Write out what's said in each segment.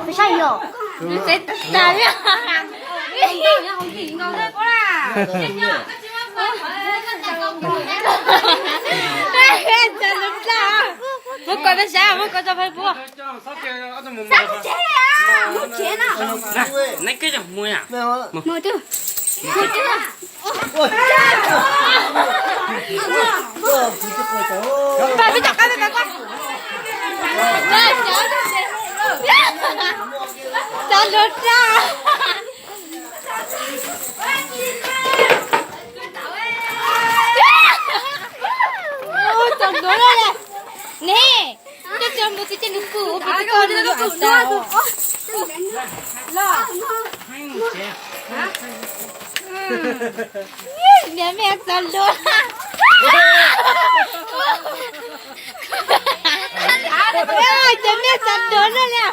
Peb sab yog. Muab koj peb sab, muab koj tso Facebook. Neb keb cov hmua. Neb, coj cov mus txiv coj nws pw ua pem tsis koj nws yuav as tas. Niam mej txog luag. Ces mej txog luag na li.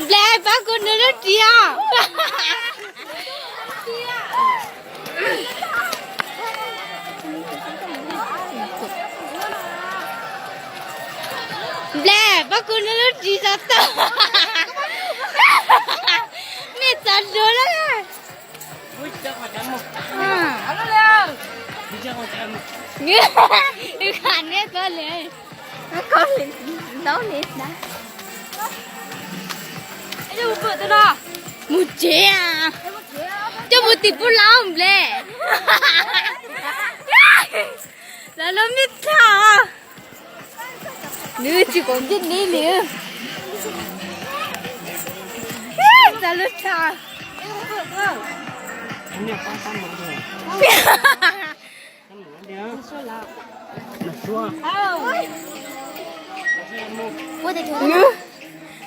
Nplej, pab kuv nws lub ris os. Nplej, pab kuv nws lub ris txog tag. Mej txog luag lawm. Neb koj li, ntaub li na. Mus tsev, coj mus tim pub laub nplej. Lawv lub mej txhaj. Nws tsis kom ntsej neb li. Txog lub txhaj.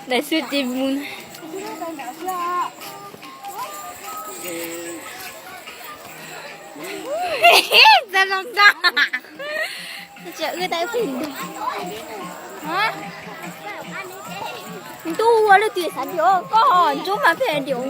Daim xwb tsis mus. Txog los ntag. Ntuj, ua lub twg xav diam, koj ho ntsuab mas pheej diam.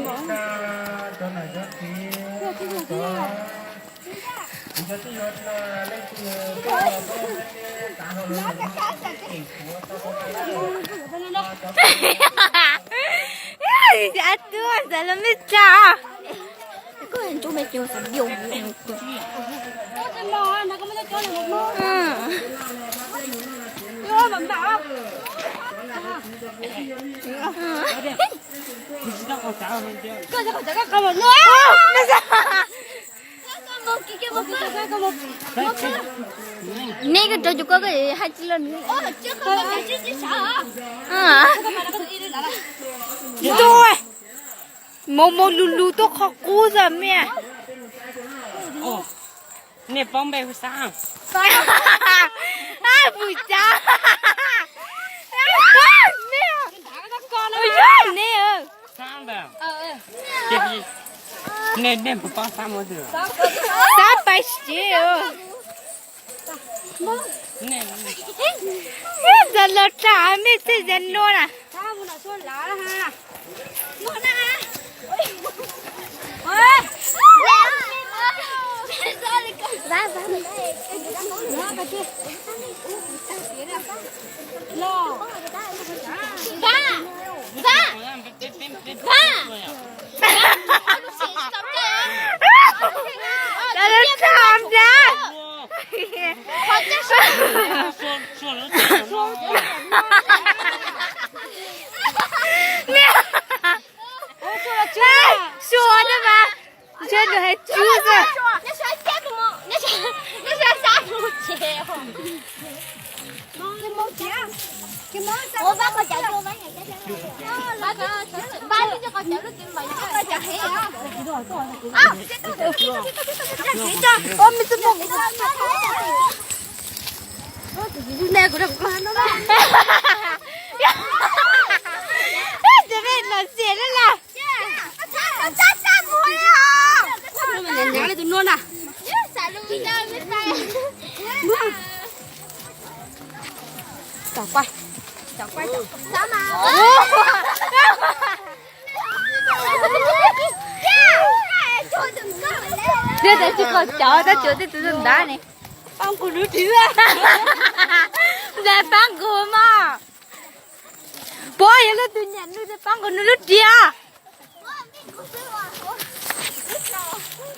Ab tub, xav los mej tsa. Neb koj rau cov koj koj hais tsis los nws. Ntuj, mos mos lus lus tuaj qhov qub xwb mej. Nej paub npe hu xab. Pum cas. Neb, nej, nej puas paub xab muab twg? Xab pais siv. Txawm los tsa mej txij ze nuav na. Suav na mas, ntshe nws hais tswv xwb. Tab sis tsis kom cov, tab sis tej tus ntawd ne. Pab kuv nws ris. Ntawd pab kuv mog. Puas yog leej twg nyiam nws ces pab kuv nws lub ris.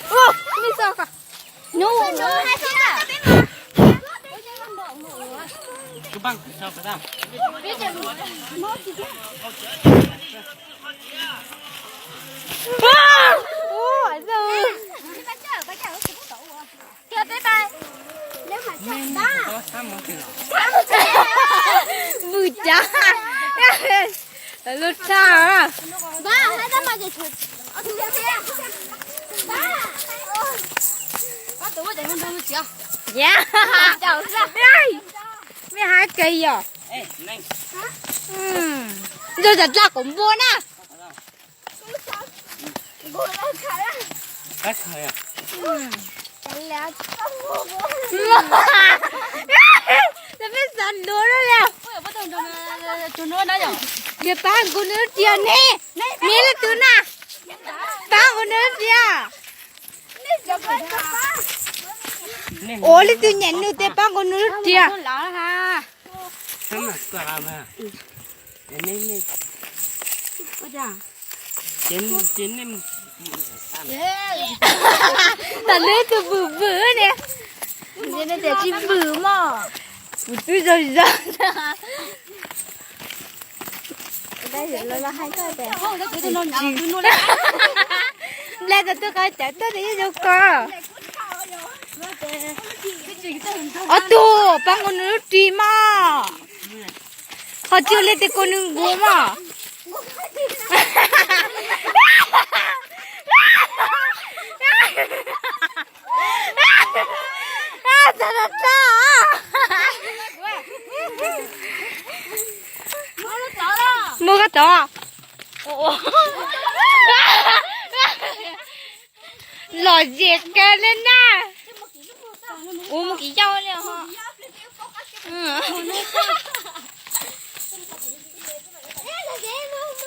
Vwm cas lub tshaj. Mej hab kawg yog. Ntawd tas dlaj kom npua na. Peb xav luag na. Ces pab kuv nws lub ris ne. Neb leej twg na? Pab kuv nws lub ris. Ua leej twg nyiam nws ces pab kuv nws lub ris. Tam lub tus vwm vwm ne. Tsis vwm mog. Kuv twb zog zog. Nplai tam tuaj qhov cawv tuaj ces yeej zoo ko. Ob tug pab kuv nws lub ris mog. Ho tsis ua li ces kuv nws nkuav mog. Muab koj tod. Lom zem kawg li na. Ua mus kis yau li ho.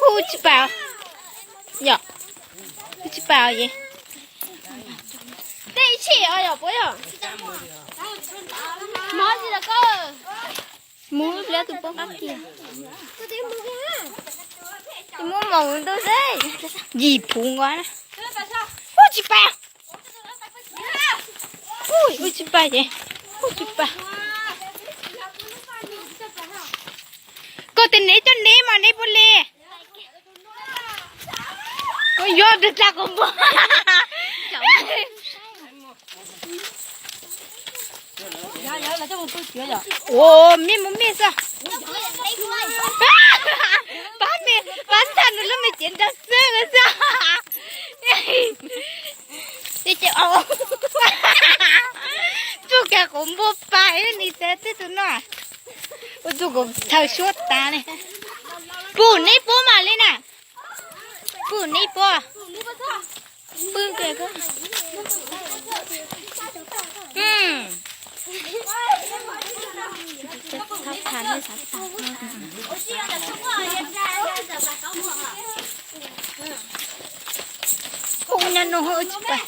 Hu tsis pais. Yom, hu tsis pais os. Tej ib tshim os yom puas yog? Mov tsis los koj. Muab pliab tus poj qab kiag. Muab mos ntuj xwb. Yim phuv nkaus na. Hu tsis pais. Hu tsis pais ces. Hu tsis pais. Koj tias neb coj neb mas neb puas li. Yuav tus tag kom npua. Ua, mej mus mej xwb. Pab mej, pab ntag nws lub me cev nrag xwb xwb. Ces, tsuj kiag kom npua pais li tes tej tus no. Ua tsuj kom thaw suab tas li. Pum neb puab mam li na. Pum neb puab. Pw kìa. Hu nyob no tsis pais.